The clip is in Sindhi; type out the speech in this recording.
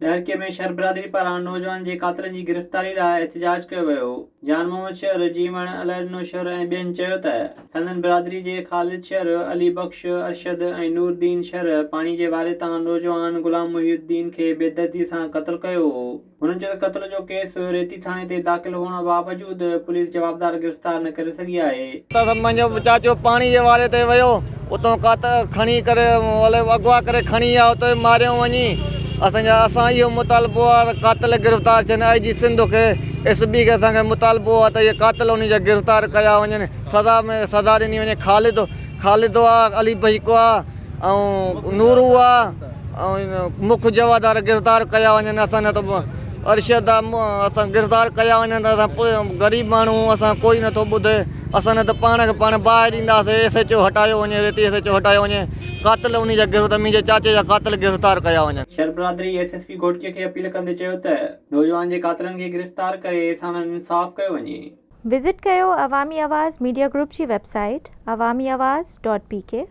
ڏهرڪي ۾ شر برادري پاران نوجوان جي قاتلن جي گرفتاري لاء احتجاج ڪيو ويو. جان محمد شر، جيوڻ، الهڏنو شر ۽ ٻين چيو ته سندن برادري جي خالد شر، علي بخش، ارشد ۽ نور دين شر پاڻي جي واري تان نوجوان غلام محي الدين کي بيدردي سان قتل ڪيو. هنن چيو ته قتل جو ڪيس ريتي ٿاڻي تي داخل هئڻ باوجود پوليس جوابدار گرفتار نه ڪري سگهي آهي. ته منهنجو چاچو پاڻي جي واري تي ويو اتان ڪات کڻي ڪري اغوا ڪري کڻي آيو اتي ماريائون وڃي اسان جا اسان اهو مطالبو آ ته قاتل گرفتار ٿين آئي جي سنڌ کي ايس بي کي اسان کي مطالبو آ ته اهي قاتل انهي جا گرفتار ڪيا وڃن سزا ۾ سزا ڏني وڃي خالد خالد آ علي بهيڪو آ ۽ نورو آ ۽ مک جوابدار گرفتار ڪيا وڃن اسان نه ته ارشد آ اسان گرفتار ڪيا وڃن ته اسان غريب ماڻهو اسان ڪوئي نٿو ٻڌي اسان نه ته پاڻ کي پاڻ باهه ڏينداسي ايس ايچ او هٽايو وڃي ريتي ايس ايچ او هٽايو وڃي قاتل انهي جا گرفتار منهنجي چاچي جا قاتل گرفتار ڪيا وڃن. شھر برادري ايس ايس پي گهوٽڪي کي اپيل ڪندي چيو ته نوجوان جي قاتلن کي گرفتار ڪري ساڻن انصاف ڪيو وڃي. وزٽ ڪيو عوامي آواز ميڊيا گروپ جي website Awami Awaz dot P K.